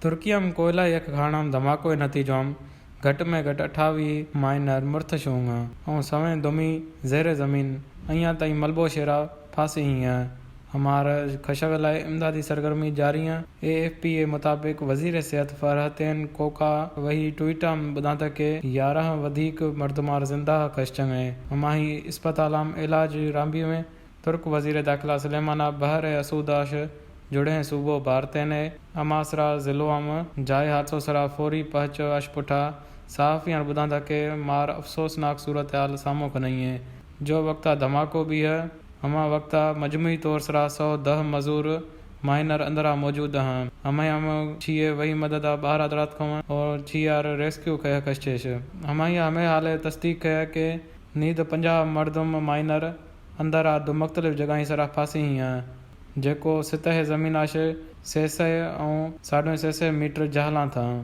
ترکیہ ہم کوئلہ یک کھانام دھماکو نتیجوام گھٹ میں گھٹ اٹھاوی مائنر مرتھ شونگا اور سویں دمی زیر زمین ایاں تئی ملبو شیرا پھاسی ہی ہیں۔ ہمارا کھشگ لائے امدادی سرگرمی جاری ہیں۔ اے ایف پی اے مطابق وزیر صحت فرحتین کوکا وہی ٹویٹا بدانتا کہ یارہ ودھیک مردمار زندہ کشچنگ ہیں۔ ہماہی اسپتالام علاج رامبی میں۔ ترک وزیر داخلہ سلیمانہ بحر اسوداش جڑیں صوبو بھارتین ء اماسرا ضلعو ہم جائے حادثو سرا فوری پہچ اشپٹا صحافیان بدانتا کہ مار افسوسناک صورتحال سامو کنئی ہے۔ جو وقتا دھماکو بھی ہے، ہما وقتا مجموعی طور سرا سو دہ مزور مائنر اندرا موجود ہیں۔ ہمیں ہم چیئے وہی مدد بہر آدرات کھوان اور چیار ریسکیو کہہ کشچیش۔ ہمیں ہمیں حال تصدیق ہے کہ نید پنجاہ مردم مائنر اندر آ دو مختلف جگہیں سرا پھاسی ہی ہیں، جیکو سطح زمین آشے سے سئے اوں ساڑھے سے سئے میٹر جہلاں تھا۔